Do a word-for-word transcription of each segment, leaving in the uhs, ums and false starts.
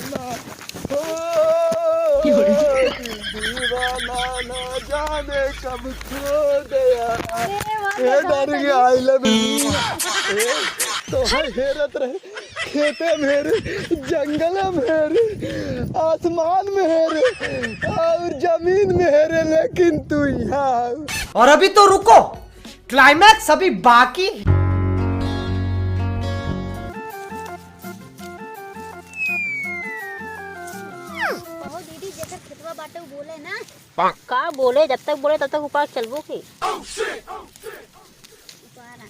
ओ, दिल दीवाना ना जाने कब खो गया। अरे वाह, ए, मजा आ darling, गया। I love you। ए, तोहै हेरत रहे, खेते में हेरे, जंगल में हेरे, आसमान में हेरे और जमीन में हेरे, लेकिन तू यहाँ। और अभी तो रुको, climax अभी बाकी है। कहो दीदी, जेकर खेतवा बाटे उ बोले ना। का बोले? जब तक बोले तब तक उपास चलबो की। उपारा।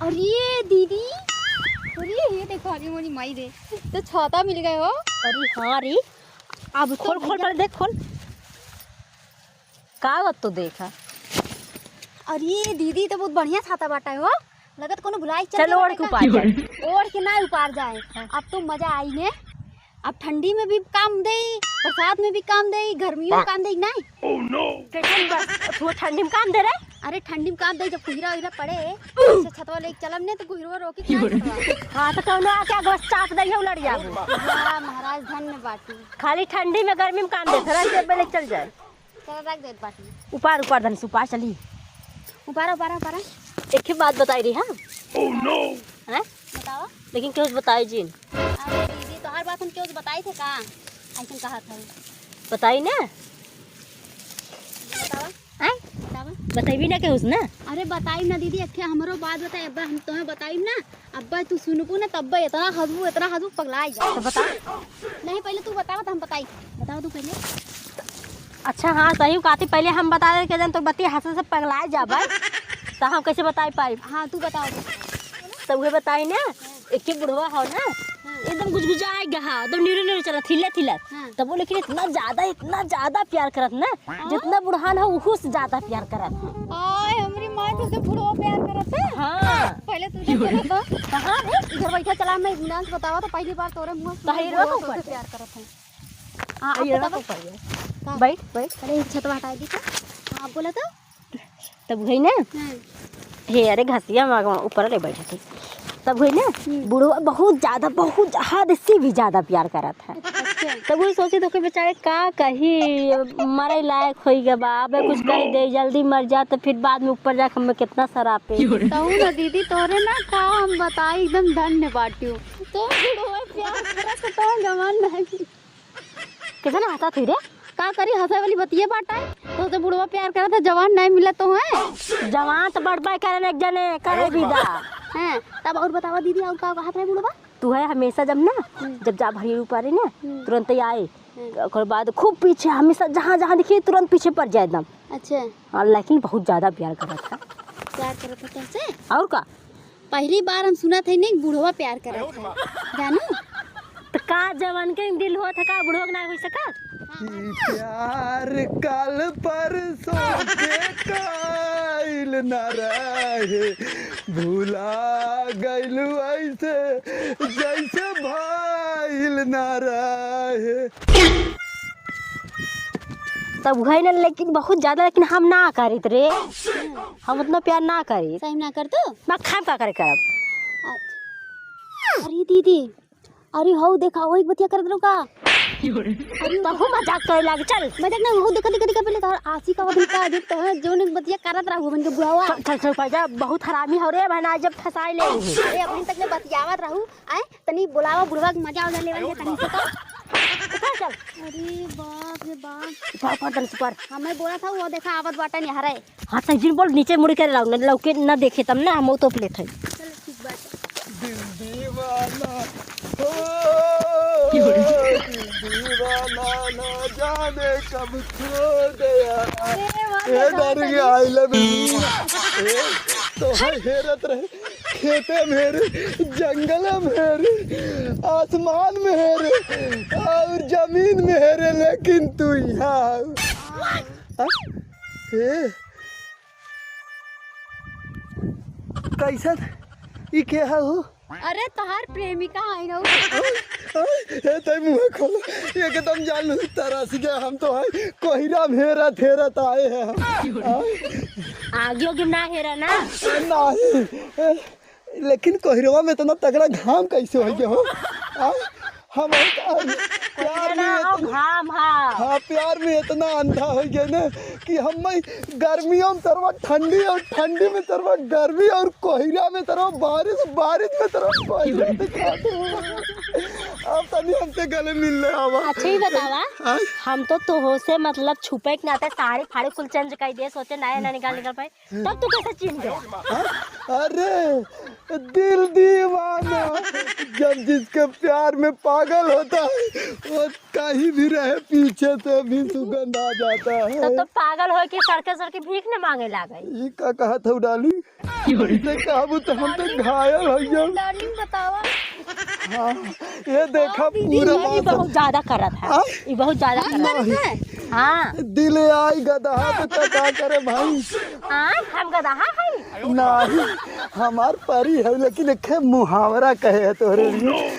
अरे दीदी, अरे ये देखो, अरे मोरी माई रे, तो छाता मिल गए हो। अरे हाँ रे, अब तो खोल, खोल, भैया पहले देख, खोल। का बात तो देखा। अरे दीदी, तो बहुत बढ़िया छाता बाटा है हो, लगत कोनो भुलाई चल चल गया ओढ़ के बाटे उपार का। जाए। ओढ़ के ना उपार जाए। हाँ। अब तो मजा आई ने। अब ठंडी में भी काम देई, बरसात में भी काम देई, गर्मी में काम देई, नहीं? Oh no! कैसन बस, तू ठंडी में काम दे रे? अरे ठंडी में काम देई, जब कुहिरा उहिरा पड़े, तो छतवा लेके चलब ने, तो कुहिरवा रोकी क्या छतवा? हाँ, तो कौनो आके बस चाप देई, उलट जाबो। हाँ, महाराज धन्य बाटी। खाली ठंडी में, गर्मी में काम दे, फिर जब लेके चल जाए। चल, रख दे बाटी। उपार, उपार, धनी से उपार चली। उपारा, उपारा, उपारा। एक ही बात बताई रही, हाँ? Oh no! हैं? बतावा। लेकिन केहू से बताई जिन। अरे दीदी, तोहार बात हम केहू से बताई थे का? ऐसन कहा था। बताई ना। बतावा। हैं? बतावा। बताइबी ना केहू से ना? अरे बताई ना दीदी, एक ठे हमरो बात बताई, अब हम तोहे बताई ना। अब्बा तू सुनबू ना, तब्बा इतना हंसबू, इतना हंसबू, पगला जा। तो बता। नहीं, पहले तू बतावा, तो हम बताई। बतावा तू पहले। अच्छा, हाँ, सही कहती, पहले हम बता दे के जन तो बतिया हंसे से पगला जाबे, तो हम कैसे बताई पाई? हाँ, तू बतावा। तो उहे बताई ना, एक ठे बुढ़वा हो ना, हाँ। एकदम गुजगुजाए गहा, एकदम नीरे नीरे चलत, हिलत हिलत। हाँ। तब वो लेकिन इतना ज्यादा, इतना ज्यादा प्यार करत ना, हाँ। जितना बुढ़ान हो, उहू से ज्यादा प्यार करत है। आय, हमरी माई तो से बुढ़वा प्यार करत है। हाँ। पहले तू तो चला तो। कहाँ रे? इधर बैठा चला, मैं इत्मीनान से बतावा तो पहली बार तोरे मुँह से तोहरे बुढ़वा बुढ़वा से ऊपर। प्यार करत है। हाँ, अब ये बतावा। रखो पहले। का? बैठ, बैठ। अरे, एक छतवा हटा दी तो। हाँ, बोला तो। तब उहे ना, हाँ। हे, अरे, घसिया में आगवा ऊपर ले बैठे थे। तब उहे ना, हम्म। बुढ़वा बहुत ज्यादा, बहुत हद से भी ज्यादा प्यार करत है। अच्छा। तब उहे सोची तो कि बेचारे का कही, मरे लायक होई गए बा, अबे कुछ कह दे, जल्दी मर जा, तो फिर बाद में ऊपर जाके हमें कितना सरापे। तहू ना दीदी, तोरे ना का हम बताई, एकदम धन्य बाटियो। तो बुढ़वा प्यार करत तो गमन नहीं। कैसे ना हंसा थी रे? का करी, हंसे वाली बतिये बाटा है। तो से बुढ़वा प्यार करत है, जवान नहीं मिलत तो है। जवान तो बड़बा करे एक जने, करे विदा। हैं, तब और बतावा दीदी, और का कहत रहे बुढ़वा? तू है हमेशा जब ना, हम्म। जब जा भरी ऊपर ना, हम्म। तुरंत ही आए। हम्म। ओकर बाद खूब पीछे, हमेशा जहाँ, जहाँ देखिए तुरंत पीछे पड़ जाए एकदम। अच्छा। हाँ, लेकिन बहुत ज्यादा प्यार करत है। प्यार करत है कैसे? और का? पहली बार हम सुनत है नहीं बुढ़वा प्यार करत है, जानू? तो का जवन के दिल होत है का बुढ़वा के ना हो सका? ई प्यार काल परसों के काइल ना रहे, भुला गइलू ऐसे जैसे भइल ना रहे। तब उहे ना, लेकिन बहुत ज्यादा, लेकिन हम ना करित रे, हम उतना प्यार ना करित। सही में ना कर तू? ना, हम का करे करब? अच्छा। अरे दीदी, अरे हऊ देखा, वही बतिया करत रहू का? अरे तहू मजाक करे लाग, चल। मजाक ना, हऊ देखा, देखा, देखा, पहले तोहर आशिक आवत है का, देख तो है, जौन एक बतिया करत रहू, बन के बुढ़ावा। चल, चल, चल, पै जा, बहुत हरामी हो रे, बहना जब फंसाई ले। अरे अपनी तक में बतियावत रहू, आए, तनी बुलावा बुढ़वा के मजा उजा लेवल के तनी से तो। उतर चल। अरे बाप रे बाप। ऊपर, ऊपर, तनी से ऊपर। हमें बोला था, वो देखा आवत बाटा नहीं हरे। हाँ, सही जिन बोल, नीचे मुड़ के लाओ, न लौके न देखे, तब ना हम तोप लेत है। चलो, ठीक बात है। दिल दीवाना, ओ, दिल दीवाना, ना जाने कब खो गया। अरे, वाह, ए, तो darling, I love you। ए, तो है हेरत रहे, खेते में हेरे, जंगल में हेरे, आसमान में हेरे, और जमीन में हेरे, लेकिन तू यहाँ। हाँ? ए, कैसन? ई के है हो? अरे, तोहार प्रेमिका आई ना। ए, तै मुंह खोल, एकदम जान तरस गया। हम तो है कोहिरा में हेरत हेरत आए हैं हम। आगे ओगे ना हेरा ना। नहीं। ए, लेकिन कोहिरवा में इतना तगड़ा घाम कैसे होइ गया हो? आ? हम प्यार में ना, हम इतना, घाम, हाँ। हाँ, प्यार में इतना अंधा होइ गया ना कि हम गर्मियों में सरवा ठंडी और ठंडी में सरवा गर्मी और कोहिरा में सरवा बारिश, बारिश में सरवा कोहिरा दिखाते हैं। अब तनी हमसे गले मिल ले आवा। अच्छा, ही बतावा, हाँ? हम तो तोहो से मतलब छुपे के नाते साड़ी फाड़ी कुल change कर दिए, सोचे नया नया निकाल निकल पाए, तब तू कैसे चिन्ह गया? हाँ? अरे, दिल दीवाना जब जिसके प्यार में पागल होता है, वो कहीं भी रहे, पीछे से भी सुगंध आ जाता है। तो, तो पागल होके सड़के सड़के भीख न मांगे लागे। ई का कहत हऊ डार्लिंग? इसे कहबू तो हम तो घायल हो गए। डार्लिंग बतावा। हाँ, ये देखा और दीदी, पूरा ये भी बात बहुत ज्यादा करत है। हाँ? ये बहुत ज्यादा करत है। हाँ। दिल आई गदहा पे तो का करे भाई? हाँ, हम गदहा है? नहीं, हमार परी है, लेकिन एक मुहावरा कहे है तोहरे लिए।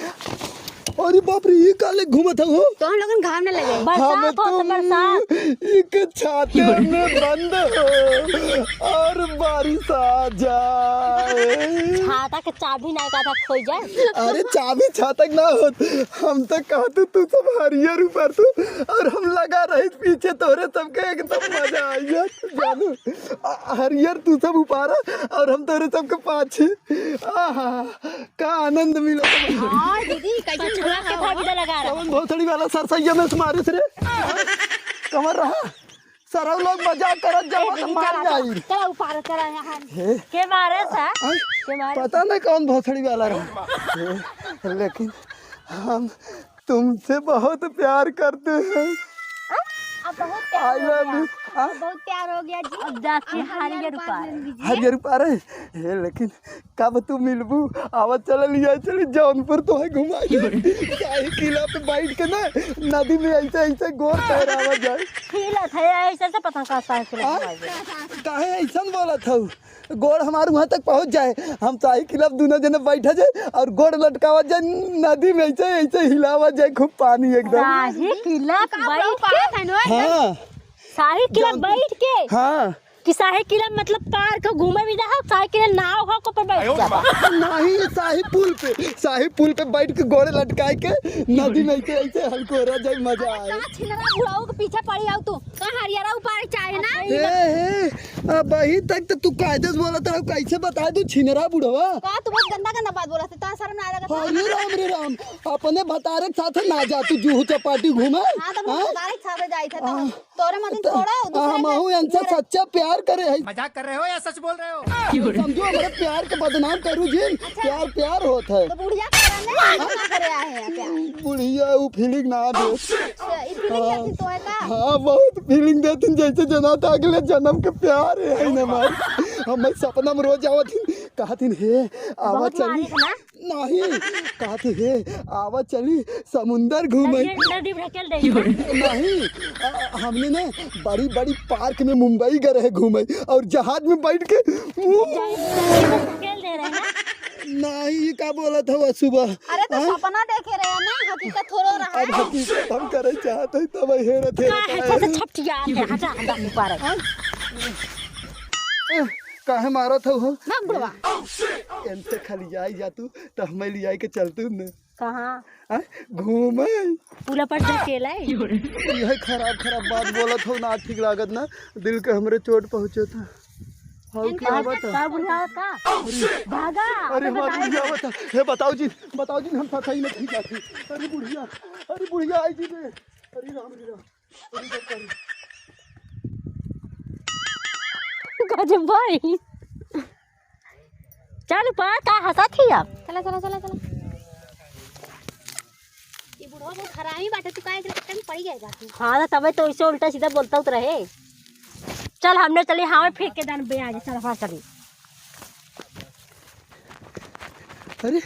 अरे बाप रे, ये काले घूमत हो? तो हम लोगन घाम न लगे। बरसात हमें हो तो तुम बरसात। एक छाते में बंद हो और बारिश आ जाए। छाता के चाबी ना का था खोई जाए। अरे चाबी छाता के ना होत, हम तो कहतू तू सब हरियर ऊपर तू और हम लगा रही पीछे तोरे सबके एकदम मजा आई जात जानू। आ, हरियर तू सब उपारा और हम तोरे सबके पाछे। आहा, का आनंद मिला। हाँ दीदी, कैसे पछुआ के भाग दे लगा रहा। कौन भोसड़ी वाला सरसैया में से मारे रे? कमर रहा? सरऊ लोग मजाक करत जाओ ए तो दीदी, मार चला, जाई। चला उपारा, चला यहाँ। हे। के मारे सा? आय, के मारे? पता नहीं कौन भोसड़ी वाला रहा। हे, लेकिन हम तुमसे बहुत प्यार करते हैं। हाँ? अब बहुत प्यार I हो love गया। You। हाँ? अब बहुत प्यार हो गया जी। अब जाके अब हरियर हरियर उपार। उपार ले लीजिए। हरियर उपार है? हे, लेकिन कब तू मिलबू? आवा चल लिया चली जौनपुर तो है घुमा दे। शाही किला पे बैठ के ना नदी में ऐसे ऐसे गोर तैरावा जाए। खिलत है ऐसे से पता का शाही किला हाँ? घुमा दे। काहे ऐसन बोलत हऊ? गोड़ हमार वहाँ तक पहुँच जाए, हम शाही किला पे दोनों जने बैठा जाए और गोड़ लटकावा जाए नदी में, ऐसे ऐसे हिलावा जाए, खूब पानी एकदम। शाही किला पे का बैठ के? हाँ। शाही किला जौनपुर। बैठ के? हाँ। कि शाही किला मतलब पार्क घूमे भी जा, शाही किला नाव हो को पे बैठ जाबा। नहीं, शाही पुल पे, शाही पुल पे बैठ के गोड़ लटकाए के नदी में ऐसे ऐसे हलकोरा जाए, मजा आए। कहाँ छिनरा बुढ़ऊ के पीछे पड़ी आऊ तू? तो हरियरा उपारे चाहे ना। हे, हे, अबही तक तो तू कायदे से बोलत रहो, कैसे बता दू छिनरा बुढ़वा? का तू बहुत गंदा गंदा बात बोलत है, तो शर्म ना लगत है? अरे राम रे राम, अपने भतारे के साथ ना जा तू जूहू चपाटी घूमे। हाँ, तो हाँ? भतारे के साथ जाइत है, तो हाँ। तोरे मतिन तो थोड़ा दूसरे के हमहू इनसे सच्चा प्यार करे है। मजाक कर रहे हो या सच बोल रहे हो? समझो, हमरे प्यार के बदनाम करू जिन, अच्छा। प्यार प्यार होत है। तो बुढ़िया के कारण नहीं, हम ना करे आए हैं प्यार। बुढ़िया उ feeling ना दे। अच्छा, ई feeling हाँ। देती तो है का? हाँ, बहुत feeling देती, जैसे जना था अगले जन्म के प्यार है ना हमार। हम सपना में रोज आवत ही, कहत ही, "हे, आवा बहुत चली।" मालिक ना। नहीं, कहत ही, "हे, आवा चली समुंदर घूमे।" नदी, नदी में ढकेल दे। नहीं, आ, हमने ना बड़ी बड़ी park में मुंबई गए रहे घूमे और जहाज में बैठ के ढकेल दे रहे ना। नहीं, ये का बोलत हवा सुबह? अरे तो हाँ? सपना देखे रहे ना, हकीकत थोड़ो रहा अब है। हकीकत हम करे चाहत है, तब हेरत है, का है, बताए। कैसे छपटिया है, हटा, हटा, ऊपर है। हाँ? ए, काहे मारत हो, हो? भाग बुढ़वा। इनसे खलियाई जा तू, तो हमें लियाई के चलतू न। कहाँ? हाँ? घूमे। पुला पर ढकेला है। यह खराब खराब बात बोलत हो ना, ठीक लागत ना, दिल के हमरे चोट पहुँचत है। हऊ इनका क्या बात है? का बुढ़िया का? अरे, भागा, अरे अबे हमार बताओ। बुढ़िया आवत है। हे बताओ जी, बताओ जी, हम सफाई में ठीक आती। अरे बुढ़िया, अरे बुढ़िया आई जी बे। अरे राम रे राम। अरे बाप रे। गजब भाई। चल ऊपर, का हंसत ही अब? चला, चला, चला, चला। ये बुढ़वा बहुत हरामी बाटे, तू काहे एकरे चक्कर में पड़ी गए जाती? हाँ, तो तबे तो इसे उल्टा सीधा बोलता उत रहे। चल, हमने चली, हाँ, फिर के दान बे आगे, चल, हाँ, चली। अरे,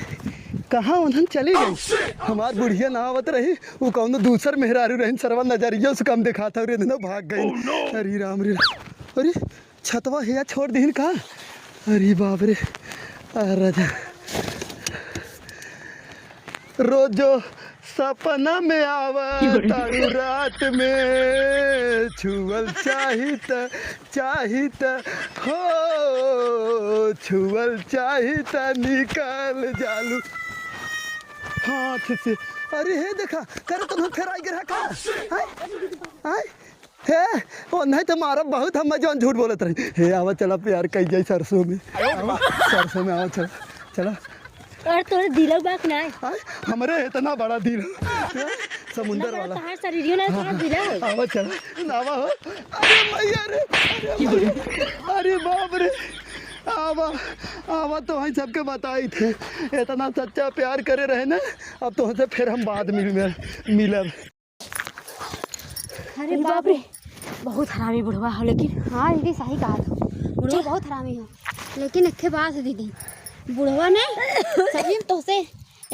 कहाँ उन्हन चली गई? हमार बुढ़िया ना आवत रही, वो कौनो दूसर मेहरारू रहिन, सरवा नजरिया से कम देखात हौ रे, ना भाग गई। अरे राम रे राम। अरे, छतवा हिया छोड़ दिहिन का? अरे बाप रे, अरे राजा। रोजो सपना में आवा तारू रात में, छुअल चाहित, चाहित हो, छुअल चाहित निकल जालू हाथ से। अरे हे देखा, करे तुम फेर आई गिरा का? आय, आय, हे, ओ नहीं तो मारा बहुत हम जौन झूठ बोलत रही। हे, आवा चला प्यार कई जाई सरसों में। आवा, सरसों में आवा चला, चला। और तोरे दिलौ बाक ना है? आय, हमरे इतना बड़ा दिल हो। समुंदर इतना बड़ा वाला। तहार शरीरियो ना, हाँ, तहार दिल है। आवा चला, आवा हो। अरे मैया रे, अरे मैया, अरे बाप रे। आवा, आवा तो वहीं सबके बताई थे। इतना सच्चा प्यार करे रहे ना, अब तो हमसे फिर हम बाद में मिल-, मिलब। अरे अरे बाप बाप रे। रे, बहुत हरामी बुढ़वा हो, लेकिन हाँ दीदी, सही कहा था, बुढ़वा चल। बहुत हरामी हो। लेकिन एक ठे बात है दीदी, बुढ़वा ने सही में तोहसे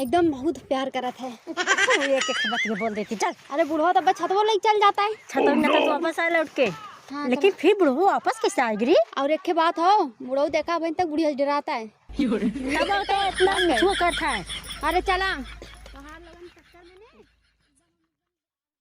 एकदम बहुत प्यार करत है। तू एक एक बात ये बोल देती, चल। अरे बुढ़वा तो बस छतवा लेके चल जाता है। छतवा में तो तू वापस आए लौट के। हाँ, लेकिन चल। फिर बुढ़वा वापस कैसे आएगी रे? और एक ठे बात हो, बुढ़वा देखा अभी तक बुढ़िया से डराता है। तब तो इतना मिठुआ करता है। अरे चला।